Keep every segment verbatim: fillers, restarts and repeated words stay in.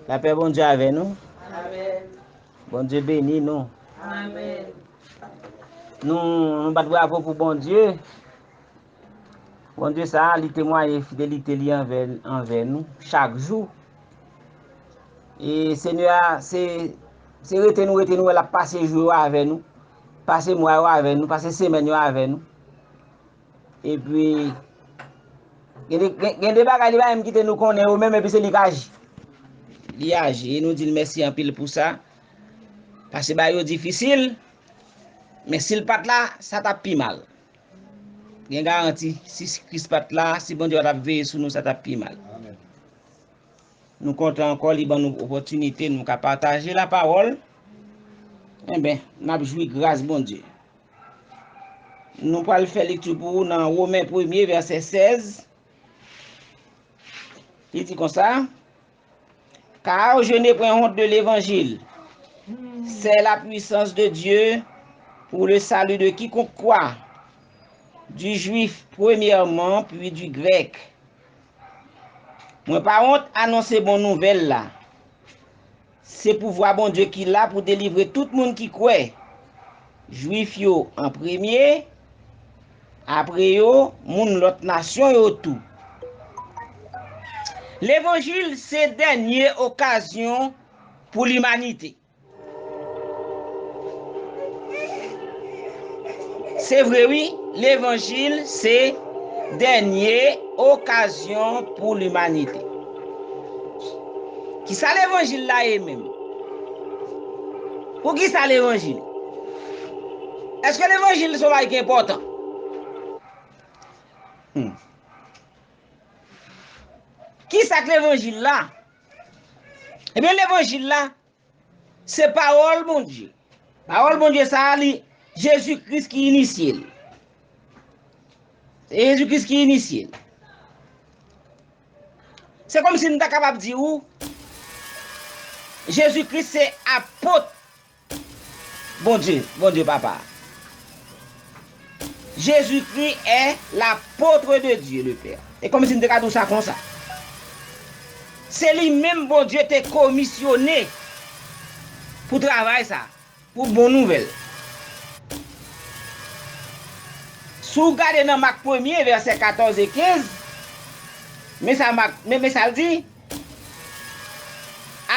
Lapè Bondye avè nou. Amèn. Bondye beni nou. Amèn. Nou, nou bat bravo pou Bondye. Bondye sa a, li temwaye fidelite li anvè, anvè nou chak jou. E Senyè a, se, se rete nou, rete nou wè l ap pase jou yo avè nou, pase mwa yo avè nou, pase semèn yo avè nou. Epi, gen de, gen, gen de bagay li pa menm kite nou konnen yo menm, epi se li k aji. Li aji, e nou di l mèsi anpil pou sa. Paske bagay yo difisil, men si l pa t la, sa t ap pi mal. Gen garanti, si Kris pa t la, si Bondye pa t ap veye sou nou, sa t ap pi mal. Nou kontan ankò, li ban nou opòtinite, nou ka pataje lapawòl. Enben, n ap jwi gras Bondye. Nou pral fè lekti pou ou nan Women premye, vèsè sèz. Li di konsa, Car je n'ai point honte de l'évangile. C'est la puissance de Dieu pour le salut de quiconque croit, du juif premièrement, puis du grec. Mwen pa wont anonse bon nouvèl la. Se pouvwa Bondye ki la pou delivre tout moun ki kwè, Jwif yo an premye, apre yo, moun lòt nasyon yo tou. Levanjil se dènye okazyon pou limanite. Se vre wi, levanjil se dènye okazyon pou limanite. Kisa levanjil la ye menm? Poukisa levanjil? Èske levanjil se yon bagay ki enpòtan? Hmm. Kisa k levanjil la? Ebyen, levanjil la, se pawòl Bondye. Pawòl Bondye sa a, li, Jezi Kris ki inisye l. Se Jezi Kris ki inisye l. Se kòmsi m ta kapab di ou, Jezi Kris se apot Bondye, Bondye Papa. Jésus-Christ est l'apôtre de Dieu le Père. E kòmsi m te ka di w sa konsa. Se li menm Bondye te komisyone pou travay sa, pou bon nouvèl. Si w gade nan Mak premye, vèsè katòz e kenz, men sa Mak, men, men sa l di,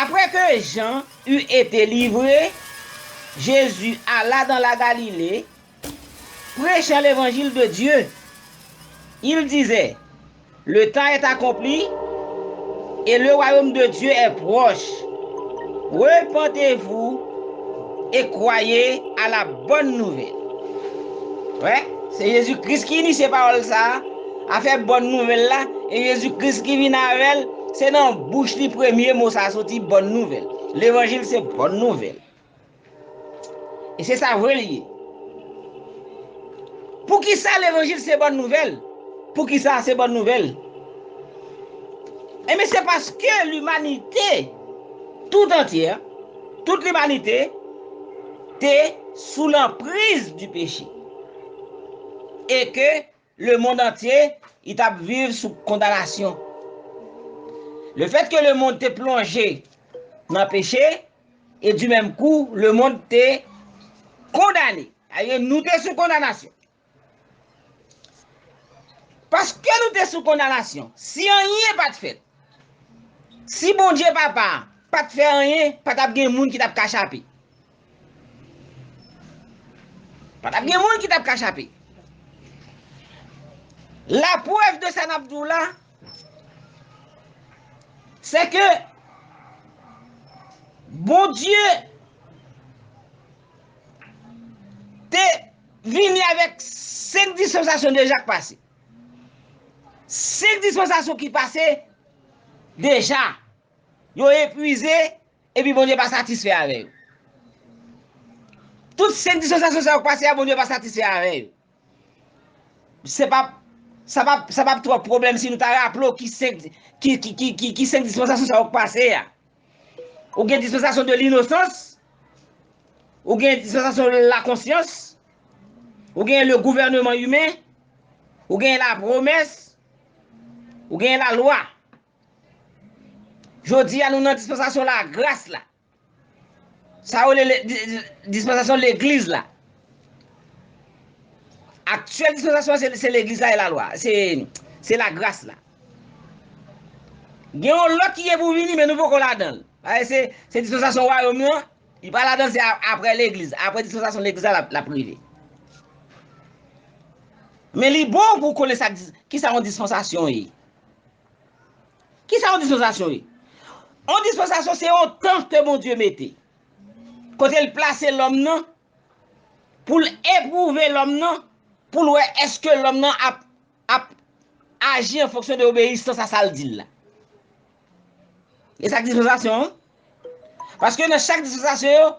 Après que Jean eut été livré, Jésus alla dans la Galilée, prêchant l'évangile de Dieu. Il disait, le temps est accompli et le royaume de Dieu est proche. Repentez-vous et croyez à la bonne nouvelle. Wè, se Jezi Kris ki inisye pawòl sa a. Afè bòn nouvèl la, e Jezi Kris ki vin avè l, se nan bouch li premye mo sa a soti, bòn nouvèl. Levanjil se bòn nouvèl. E se sa vre li ye. Poukisa levanjil se bòn nouvèl? Poukisa se bòn nouvèl? Ebyen, se paske limanite tout antye, tout limanite te sou lanpriz di peche. E ke lemonn antye, li t ap viv sou kondanasyon. Lefètke lemonn te plonje nan peche, e di menm kou, lemonn te kondane. Sa vle di, nou te sou kondanasyon. Paske nou te sou kondanasyon, si anyen pa t fèt, si Bondye Papa pa t fè anyen, pa t ap gen moun ki t ap ka chape. Pa t ap gen moun ki t ap ka chape. Laprèv de sa n ap di w la, se ke Bondye te vini avèk senk dispansasyon deja k pase. Senk dispansasyon ki pase deja. Yo epwize, epi Bondye pa satisfè avè yo. Tout senk dispansasyon sa yo k pase a, Bondye pa satisfè avè yo. Se pa, sa pa, sa pa twòp pwoblèm si nou ta raple w ki senk, ki, ki, ki, ki, ki senk dispansasyon sa yo k pase a. Ou gen dispensation de l'innocence, ou gen dispensation de la conscience, ou gen le gouvernement humain, ou gen la promesse, ou gen la loi. Jodi a, nou nan dispansasyon lagras la. Sa yo rele le- di- di- dispansasyon legliz la. Aktyèl dispansasyon an, se, se legliz la e lalwa. Se, se lagras la. Gen yon lòt ki gen pou vini, men nou poko ladan l. Paske se, se dispansasyon wayòm nan, li pa ladan l, se a- apre legliz. Apre dispansasyon legliz la, l ap, l ap rive. Men li bon pou w konnen sa, dis- kisa yon dispansasyon ye. Kisa yon dispansasyon ye? Yon dispansasyon se yon tan ke Bondye mete. Kote l plase lòm nan, pou l epwouve lòm nan, pou l wè èske lòm nan ap, ap aji an fonksyon de obeyisans a sa l di l la. E sa k dispansasyon an? Paske nan chak dispansasyon yo,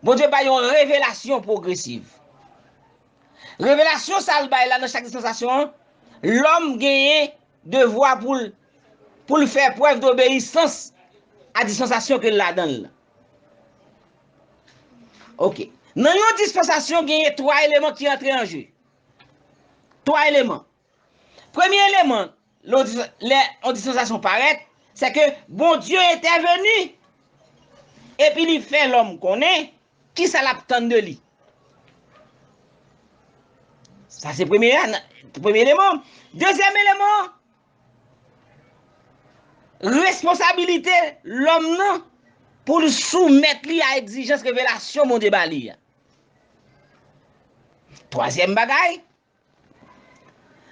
Bondye bay yon revelasyon pwogresiv. Revelasyon sa l bay la nan chak dispansasyon an, lòm genyen devwa pou l, pou l fè prèv dobeyisans a dispansasyon ke l ladan l lan. Ok. Nan yon dispansasyon, genyen twa eleman ki antre an je. Twa eleman. Premye eleman, lè yon dis- lè yon dispansasyon parèt, se ke Bondye entèveni epi li fè lòm konnen kisa l ap tann de li. Sa se premye, premye eleman. Dezyèm eleman, responsabilite lòm nan pou l soumèt li a egzijans revelasyon Bondye ba li a. Twazyèm bagay,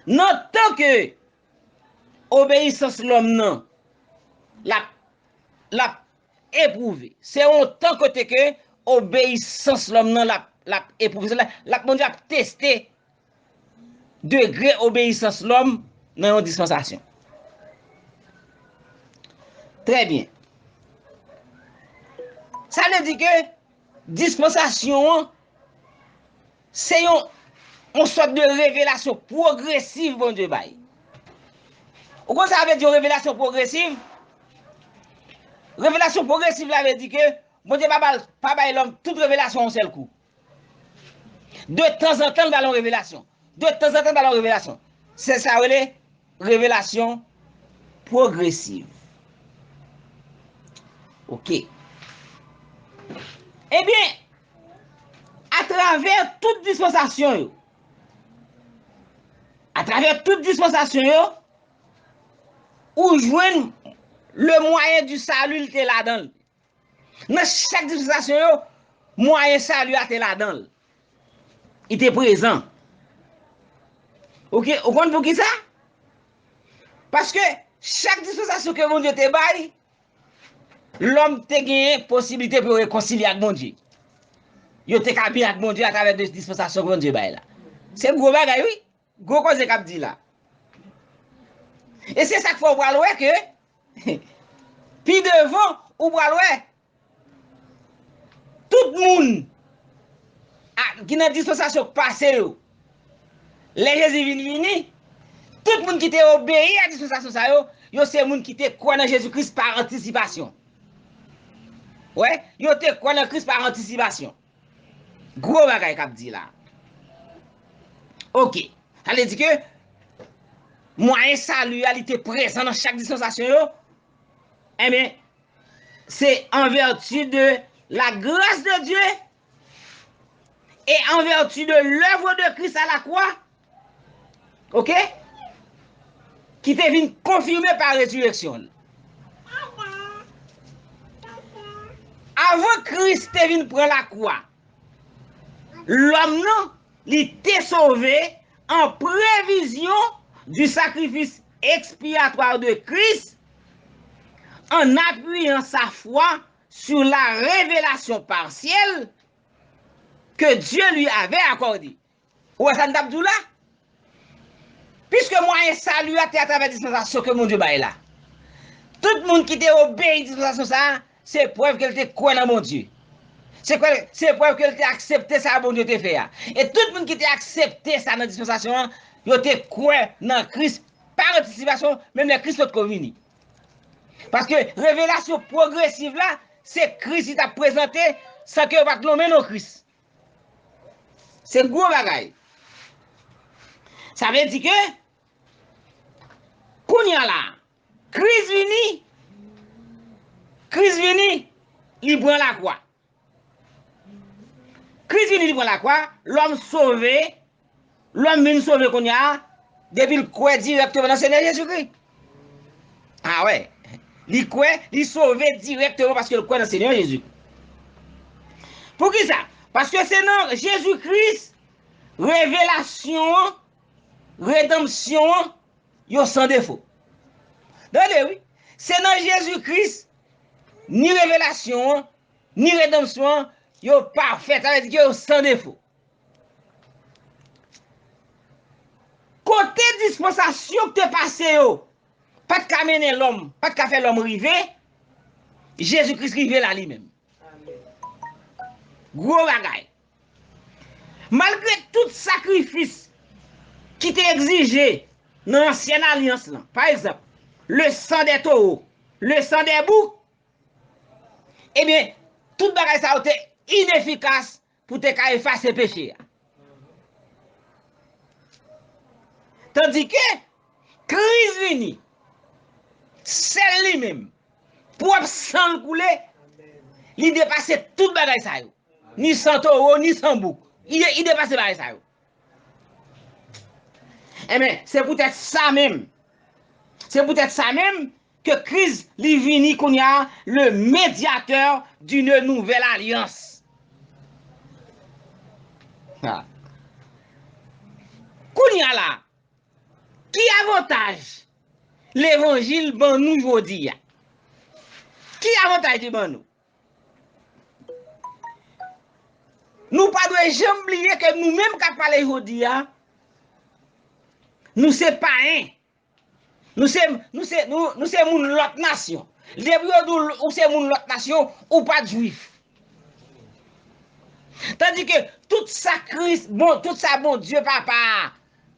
nan tan ke obeyisans lòm nan l ap, l ap epwouve, se yon tan kote ke obeyisans lòm nan l ap, l ap epwouve, l ap, Bondye ap teste degre obeyisans lòm nan yon dispansasyon. Trè byen. Sa vle di ke dispansasyon an, se yon, yon sòt de revelasyon pwogresiv Bondye bay. Ou konn sa vle di yon revelasyon pwogresiv? Revelasyon pwogresiv la vle di ke Bondye pa bay, pa bay lòm tout revelasyon yon sèl kou. De tanzantan, l ba l yon revelasyon. De tanzantan, l ba l yon revelasyon. Se sa yo rele revelasyon pwogresiv. Ok. Ebyen, atravè tout dispansasyon yo, atravè tout dispansasyon yo, ou jwenn le moyen du salut, li te ladan l. Nan chak dispansasyon yo, mwayen sali a te ladan l. Li te prezan. Ok, ou konn poukisa? Paske chak dispansasyon ke Bondye te bay, lòm te genyen posiblite pou yo rekonsilye ak Bondye. Yo te ka byen ak Bondye atravè de dispansasyon ke Bondye bay la. Se gwo bagay, wi. Gwo koze k ap di la. E se sa k fè w pral wè ke pi devan, ou pral wè tout moun a, ki nan dispansasyon k pase yo. Lè Jezi vin vini, tout moun ki te obeyi a dispansasyon sa yo, yo se moun ki te kwè nan Jezi Kris pa antisipasyon. Wè, yo te kwè nan Kris pa antisipasyon. Gwo bagay k ap di la. Ok. Sa vle di ke mwayen sali a, li te prezan nan chak dispansasyon yo. Enben, se en vertu de la grâce de Dieu et en vertu de l'œuvre de Christ à la croix, ok, ki te vin konfime pa rezireksyon l. Avan Kris te vin pran lakwa, lòm nan, li te sove en prévision du sacrifice expiatoire de Christ, en appuyant sa foi sur la révélation partielle que Dieu lui avait accordée. Ou wè sa m t ap di w la? Piske mwayen sali a te atravè dispansasyon ke Bondye bay la. Tout moun ki te obeyi dispansasyon sa a, se prèv ke l te kwè nan Bondye. Se kwè, se prèv ke l te aksepte sa Bondye te fè a. E tout moun ki te aksepte sa nan dispansasyon an, yo te kwè nan Kris pa antisipasyon, menm lè Kris potko vini. Paske revelasyon pwogresiv la, se Kris li t ap prezante san ke yo pa t nonmen non Kris. Se gwo bagay. Sa vle di ke, kounye a la, Kris vini, Kris vini, li pran lakwa. Kris vini, li pran lakwa, lòm sove, lòm vin sove kounye a, depi l kwè dirèkteman nan Senyè Jezikri. A wè, li kwè, li sove dirèkteman paske l kwè nan Senyè Jezikri. Poukisa? Paske se nan Jezikri, revelasyon an, redanmsyon an, yo san defo. Tande, wi. Se nan Jezikri, ni revelasyon an, ni redanmsyon an, yo pafè, sa vle di ke yo san defo. Kote dispansasyon ki te pase yo, pa t ka mennen lòm, pa t ka fè lòm rive, Jezikri rive la li menm. Gwo bagay. Malgre tout sakrifis ki te egzije nan ansyen alyans lan, pa egzanp, le sang des taureaux, le sang des boucs, ebyen, tout bagay sa yo te inefikas pou te ka efase peche a. Tandike Kris vini, sèl li menm, pwòp san l koule, li depase tout bagay sa yo. Ni san towo, ni san bouk. Li, li depase bagay sa yo. Enben, se poutèt sa menm. Se poutèt sa menm ke Kris, li vini kounye a, le médiateur d'une nouvelle alliance. Ha. Kounye a la, ki avantaj levanjil ban nou jodi a? Ki avantaj li ban nou? Nou pa dwe janm bliye ke nou menm k ap pale jodi a, nou se payen. Nou se, nou se, nou, nou se moun lòt nasyon. Depi yo di w ou se moun lòt nasyon, ou pa t jwif. Tandike tout sa Kris, bon, tout sa Bondye Papa a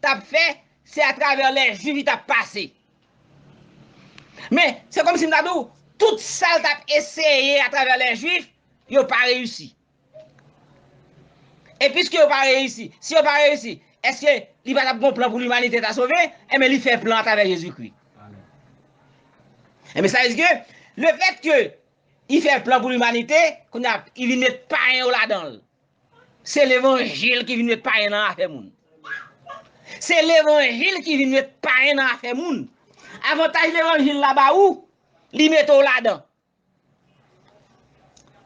t ap fè, se atravè lèjwif li t ap pase. Men, se kòmsi m ta di w, tout sa l t ap eseye atravè lèjwif, yo pa reyisi. E piske yo pa reyisi, si yo pa reyisi, èske li pa t ap gon plan pou limanite ta sove? Enben, li fè plan atravè Jezikri. Enben, sa vle di ke, lefètke li fè plan pou limanite, kounye a, li vin met payen yo ladan l. Se levanjil ki vin met payen nan afè moun. Se levanjil ki vin met payen nan afè moun. Avantaj levanjil la ba ou, li mete w ladan.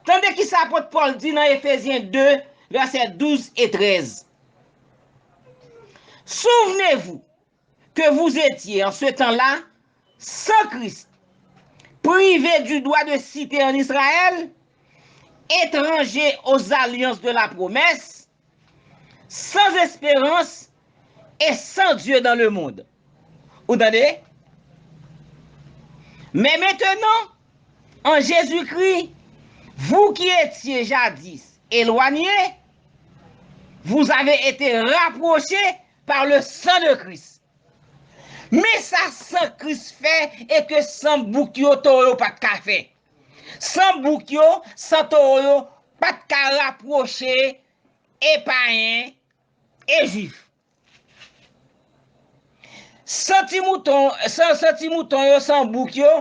Tande kisa apot Pòl di nan Efezyen de, vèsè douz e trèz. Souvenez-vous que vous étiez en ce temps-là sans Christ, privés du droit de cité en Israël, étrangers aux alliances de la promesse, sans espérance et sans Dieu dans le monde. Ou tande? Mais maintenant, en Jésus-Christ, vous qui étiez jadis éloignés, vous avez été rapprochés par le sang de Christ. Men sa san Kris fè e ke san bouk yo, towo yo pa t ka fè. San bouk yo, san towo yo pa t ka rapwoche e payen e jwif. San ti mouton, san, san ti mouton yo, san bouk yo,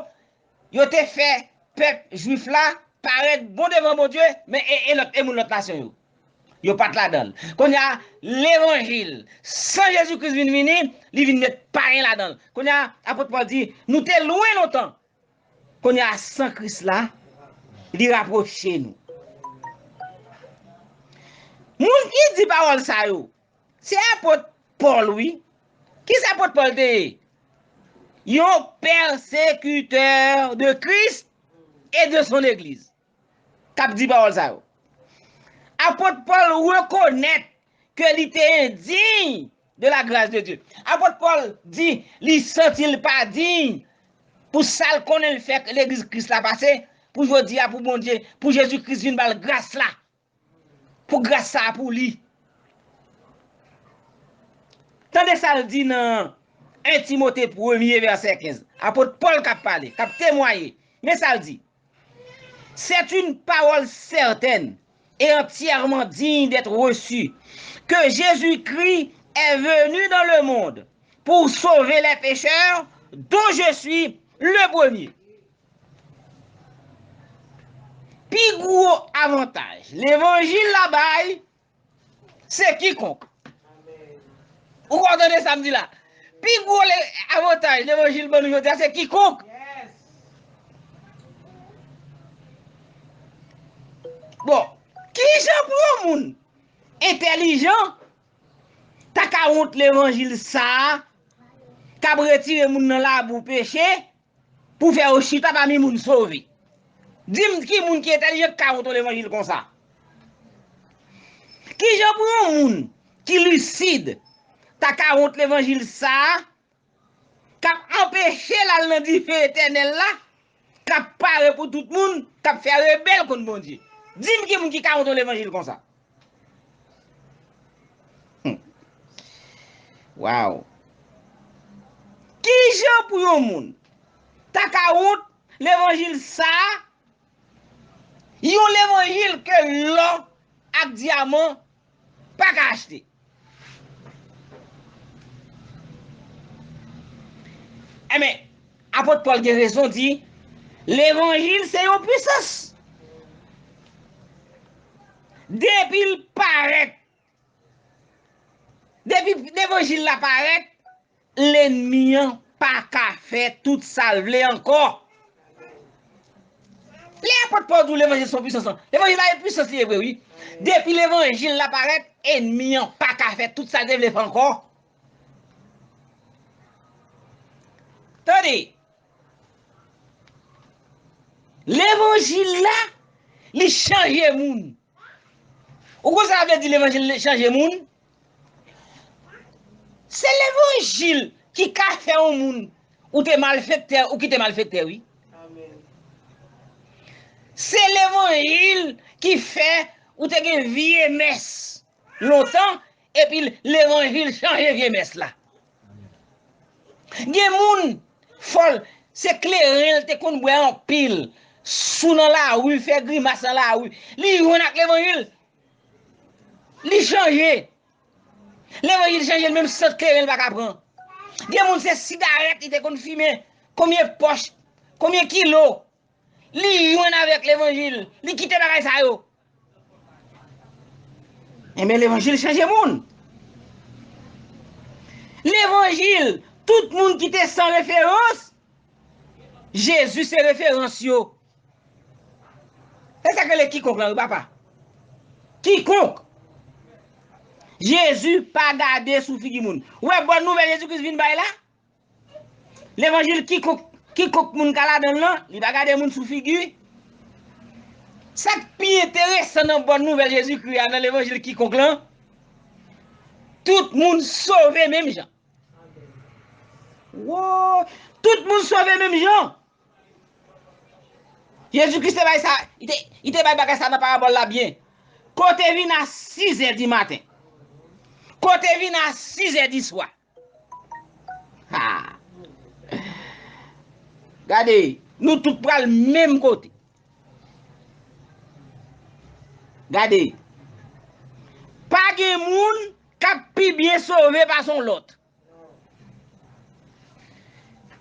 yo te fè pèp jwif la parèt bon devan Bondye, men e, e lòt, e moun lòt nasyon yo. Yo pa t ladan l. Kounye a, levanjil, san Jezi Kris vin vini, li vin met payen ladan l. Kounye a, apot Pòl di, nou te lwen lontan. Kounye a, san Kris la, li rapwoche nou. Moun ki di pawòl sa yo, se apot Pòl, wi. Kisa apot Pòl te ye? Yon pèsekitè de Kris e de son legliz k ap di pawòl sa yo. Apot Pòl rekonèt ke li te endiy de la grâce de Dieu. Apot Pòl di li santi l pa diy pou sa l konnen l fè legliz Kris la pase, pou jodi a, pou Bondye, pou Jezi Kris vin ba l gras la. Pou gras sa a pou li. Tande sa l di nan en Timote premye vèsè kenz. Apot Pòl k ap pale, k ap temwaye. Men sa l di. C'est une parole certaine et entièrement digne d'être reçue, que Jésus-Christ est venu dans le monde pour sauver les pécheurs, dont je suis le premier. Pi gwo avantaj levanjil la bay, se kikonk. Ou konn tande sa m di la? Pi gwo le, avantaj levanjil ban nou jodi a, se kikonk. Bon, ki jan pou yon moun entèlijan ta ka wont levanjil sa a, k ap retire moun nan labou peche, pou fè yo chita pami moun sove? Di m ki moun ki entèlijan k ka wont yon levanjil konsa? Ki jan pou yon moun ki lisid ta ka wont levanjil sa a, k ap anpeche l al nan dife etènèl la, k ap pare pou tout moun, k ap fè rebèl kont Bondye? Di m ki moun ki ka wont yon levanjil konsa? Hmm. Waw. Ki jan pou yon moun ta ka wont levanjil sa a, yon levanjil ke lò ak dyaman pa ka achte? Enben, apot Pòl gen rezon di, levanjil se yon pwisans. Depi l parèt, depi levanjil la parèt, lènmi an pa ka fè tout sa l vle ankò. Lè apot Pòl di w levanjil se yon pwisans lan, levanjil la e pwisans li ye vre, wi. Depi levanjil la parèt, ènmi an pa ka fè tout sa l te vle fè ankò. Tande, levanjil la, li chanje moun. Ou konn sa vle di levanjil chanje moun? Se levanjil ki ka fè yon moun ou te malfektè, ou kite malfektè, wi. Se levanjil ki fè ou te gen vye mès lontan, epi levanjil chanje vye mès la. Gen moun, fò l, se kleren l te konn bwè anpil, sou nan lari, fè grimas nan lari. Li jwenn ak levanjil, li chanje. Levanjil chanje l, menm sant kleren l pa ka pran. Gen moun se sigarèt li te konn fimen, konbyen pòch, konbyen kilo. Li jwenn avèk levanjil, li kite bagay sa yo. Enben, levanjil chanje moun. Levanjil, tout moun ki te san referans, Jezi se referans yo. E sa k rele kikonk lan, wi, papa. Kikonk. Jezi pa gade sou figi moun. Ou wè bòn nouvèl Jezi Kris vin bay la? Levanjil kikonk, kikonk moun ka ladan l lan, li pa gade moun sou figi. Sa k pi enteresan nan bòn nouvèl Jezikri a, nan levanjil kikonk lan, tout moun sove menm jan. Wo! Tout moun sove menm jan. Jezi Kris te bay sa, li te, li te bay bagay sa nan parabòl la byen. Kote vin a sizè di maten. Kote vin a sizè di swa. Ha! Gade, nou tout pral menm kote. Gade, pa gen moun k ap pi byen sove pase yon lòt.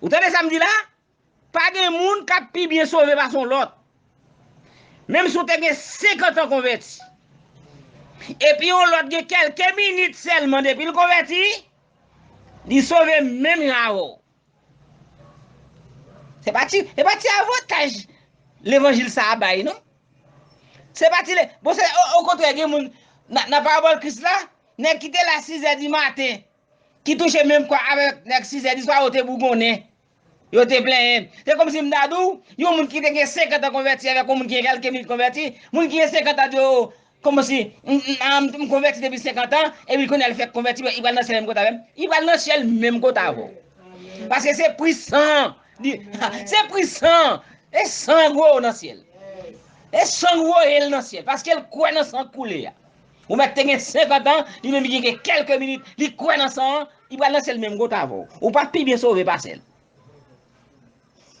Ou tande sa m di la? Pa gen moun k ap pi byen sove pase yon lòt. Menm si w te gen senkant an konvèti, epi yon lòt gen kèlke minit sèlman depi l konvèti, li sove menm jan avè w. Se pa ti, se pa ti avantaj levanjil sa a bay, non. Se pa ti le, bon, se, o, okontrè, gen moun, nan, nan parabòl Kris la, nèg ki te la sizè di maten, ki touche menm kò avèk nèg sizè di swa, yo te bougonnen, yo te plenyen. Se kòmsi m ta di w, yon moun ki te gen senkant an konvèti avèk yon moun ki gen kèlke minit konvèti, moun ki gen senkant an di w, kòmsi, m, m, m, m konvèti depi senkant an, epi kounye a l fèk konvèti, li pral nan syèl menm kote avè m? Li pral nan syèl menm kote avè w. Paske se pri san, li, se pri san, e san gwo nan syèl. E san gwo e l nan syèl, paske l kwè nan san k koule a. Ou mèt te gen senkant an, li menm li gen kèlke minit, li kwè nan san an, li pral nan syèl menm kote avè w. Ou pa pi byen sove pase l.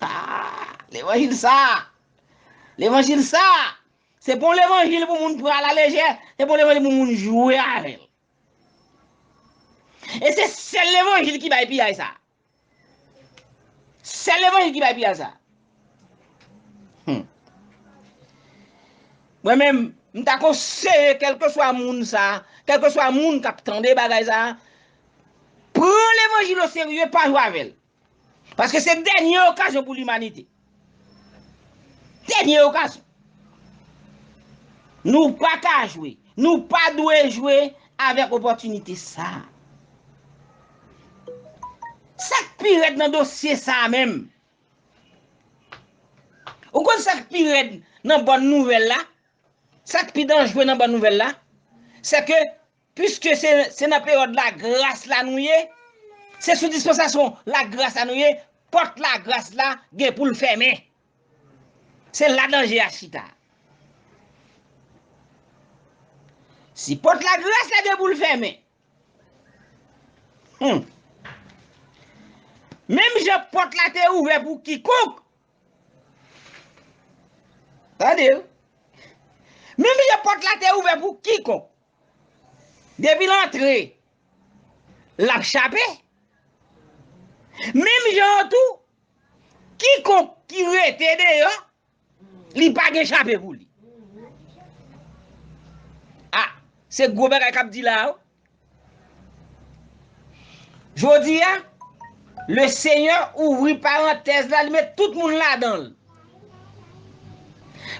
Ah, levanjil sa! Levanjil sa! Se pa yon levanjil pou moun pran alalejè, se pa yon levanjil pou moun jwe avè l. E se sèl levanjil ki bay piyay sa. Sèl levanjil ki bay piyay sa. Hmm. Mwen menm, m ta konseye kèlkeswa moun sa, kèlkeswa moun k ap tande bagay sa, pran levanjil oserye, pa jwe avè l. Paske se dènye okazyon pou limanite. Dènye okazyon. Nou pa ka jwe. Nou pa dwe jwe avèk opòtinite sa. Sa k pi rèd nan dosye sa menm? Ou konn sa k pi rèd nan bòn nouvèl la? Sa k pi danjre nan bòn nouvèl la? Se ke, piske se, se nan peryòd lagras la nou ye, se sou dispansasyon lagras la nou ye, pòt lagras la gen pou l fèmen. Se la danje a chita. Si pòt lagras la gen pou l fèmen, hmm, menm jan pòt la te ouvè pou kikonk, tande, menm jan pòt la te ouvè pou kikonk, depi l antre, l ap chape. Menm jan an tou, kikonk ki rete deyò, li pa gen chape pou li. A, se gwo bagay k ap di la, wi. Jodi a, Lesenyè ouvri parantèz la, li met tout moun ladan l.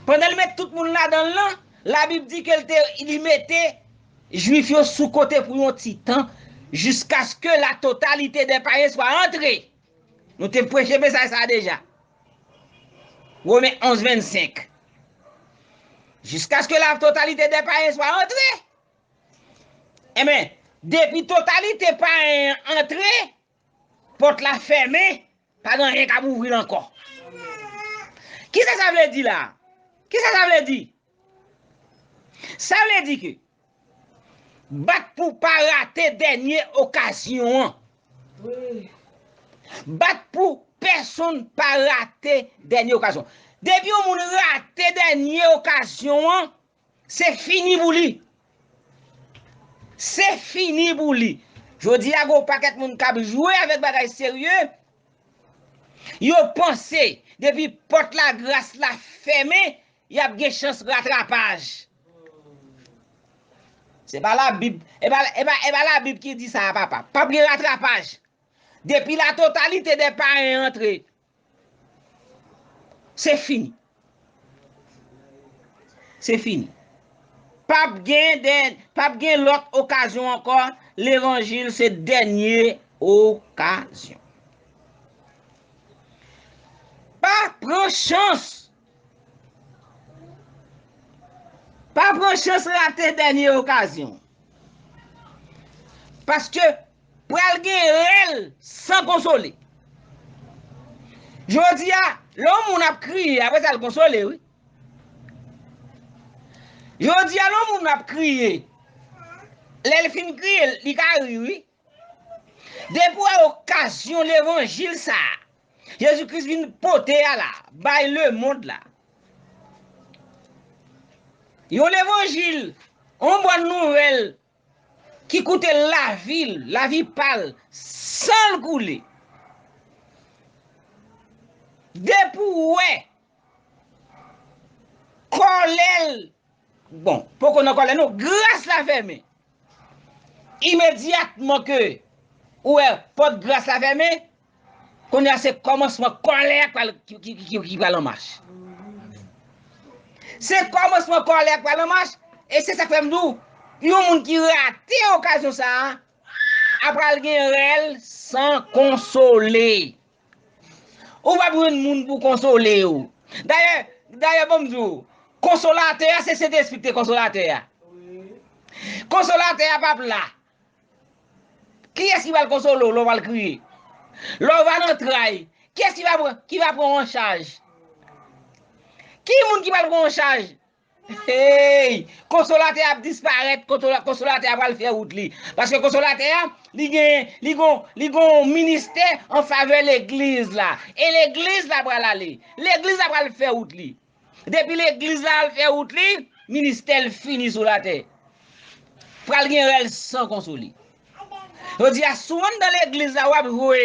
Pandan l met tout moun ladan l lan, Labib di ke l te, li mete Jwif yo sou kote pou yon ti tan, jiskaske la totalité des païens soit entrée. Nou te preche mesaj sa a deja. Women onz vennsenk. Jiskaske la totalité des païens soit entrée. Enben, depi totalite payen an antre, pòt la fèmen, pa gen anyen k ap ouvri l ankò. Kisa sa vle di la? Kisa sa vle di? Sa vle di ke bat pou pa rate dènye okazyon an. Bat pou pèsonn pa rate dènye okazyon. Depi yon moun rate dènye okazyon an, se fini pou li. Se fini pou li. Jodi a, gen yon pakèt moun k ap jwe avèk bagay serye. Yo panse, depi pòt lagras la fèmen, y ap gen chans ratrapaj. Se pa Labib, e pa, e pa, e pa Labib ki di sa a, papa. P ap gen ratrapaj. Depi la totalité des païens antre, se fini. Se fini. P ap gen dè, p ap gen lòt okazyon ankò. Levanjil se dènye okazyon. Pa pran chans. Pa pran chans rate dènye okazyon. Paske pral gen rèl san konsole. Jodi a, lè yon moun ap kriye, apre sa l konsole, wi. Jodi a, lè yon moun ap kriye, lè l fin kriye, li ka ri, wi. Depi w wè okazyon levanjil sa a, Jezi Kris vin pote a la, bay lemonn la. Yon levanjil, yon bòn nouvèl ki koute lavi l, lavi pa l, san l koule. Depi w wè kòlè l, bon, poko nan kòlè non, gras la fèmen. Imedyatman ke ou wè pòt gras la fèmen, kounye a se kòmansman kòlè a k pral, ki, ki, ki, ki pral an mach. Se kòmansman kòlè a k pral an mach, e se sa k fè m di w, yon moun ki rate okazyon sa a, a pral gen rèl san konsole. Ou p ap jwenn moun pou konsole w. Dayè, dayè, ban m di w, konsolatè a, se Sentespri ki te konsolatè a. Konsolatè a p ap la. Kiyès ki pral konsole w lè w pral kriye? Lè w va nan tray, kiyès ki va pran, ki va pran w an chaj? Ki moun ki pral pran w an chaj? Hey! Konsolatè a ap disparèt, konsola-, konsolatè a pral fè wout li. Paske konsolatè a, li gen, li gon, li gon ministè an favè legliz la. E legliz la pral ale. Legliz la pral fè wout li. Depi legliz la al fè wout li, ministè l fini sou latè. Pral gen rèl san konsole. Jodi a, si w anndan legliz la, w ap jwe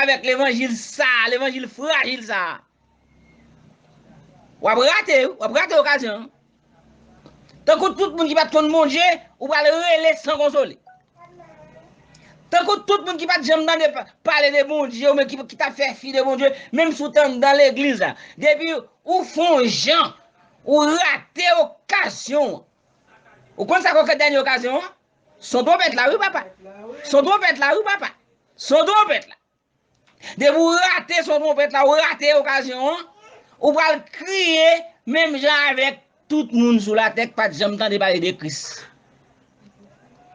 avèk levanjil sa, levanjil frajil sa. W ap rate, w ap rate okazyon an. Tankou tout moun ki pa t konn Bondye, ou pral rele san konsole. Tankou tout moun ki pa t janm tande pa- pale de Bondye, ou menm ki, ki t ap fè fi de Bondye, menm si w t anndan legliz la. Depi ou fè yon jan, ou rate okazyon an. Ou konn sa k dènye okazyon an? Son twonpèt la, wi, papa. Son twonpèt la, wi, papa. Son twonpèt la. Depi w rate son twonpèt la, ou rate okazyon an, ou pral kriye menm jan avèk tout moun sou latè ki pa t janm tande pale de Kris.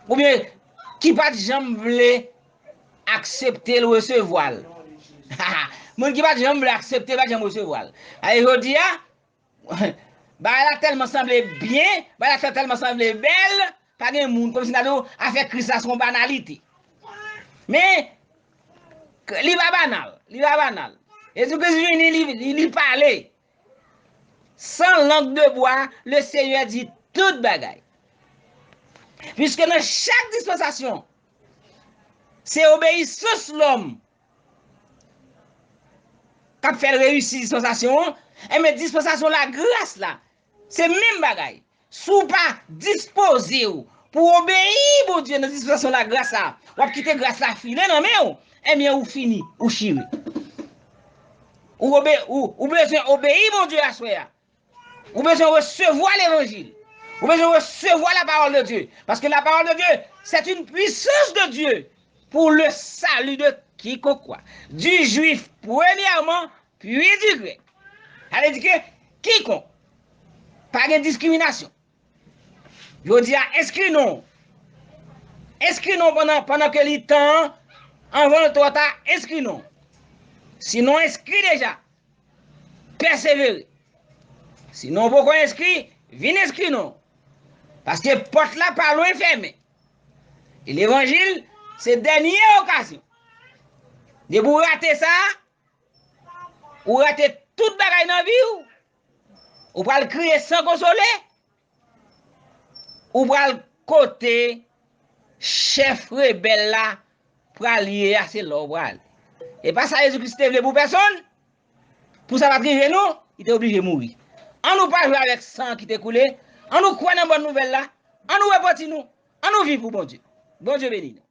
Oubyen ki pa t janm vle aksepte l, resevwa l. Moun ki pa t janm vle aksepte, pa t janm resevwa l. Ale jodi a, bagay la tèlman sanble byen, bagay la tèlman sanble bèl, pa gen moun, kòmsi n ta di w afè Kris la se yon banalite. Men, li pa banal, li pa banal. Jezi Kris vini, li, li, li pale. Sans langue de bois, le Seigneur dit tout bagay. Piske nan chak dispansasyon, se obeyisans lòm k ap fè l reyisi dispansasyon an, enben dispansasyon lagras la, se menm bagay. Si w pa dispoze w pou w obeyi Bondye nan dispansasyon lagras la, w ap kite gras la file nan men w, enben ou fini, ou chire. Ou, obe, ou, ou bezwen obeyi Bondye aswè a. Ou bezwen resevwa levanjil. Ou bezwen resevwa la parole de Dieu. Parce que la parole de Dieu, c'est une puissance de Dieu pour le salut de quiconque croit. Du juif premièrement, puis du grec. Sa vle di ke kikonk. Pa gen diskriminasyon. Jodi a, enskri non. Enskri non pandan, pandan ke li tan, anvan l twò ta, enskri non. Sinon, enskri deja. Pèsevere. Sinon, ou poko enskri, vin enskri non. Paske pòt la pa lwen fèmen. E levanjil, se dènye okazyon. Depi w rate sa, ou rate tout bagay nan vi w. Ou pral kriye san konsole. Ou pral kote chèf rebèl la pral ye a, se la w pral. E pa sa Jezi Kris te vle pou pèsonn. Pou sa pa t rive nou, li te oblije mouri. An nou pa jwe avèk san ki te koule. An nou kwè nan bòn nouvèl la. An nou repanti nou. An nou viv pou Bondye. Bondye beni nou.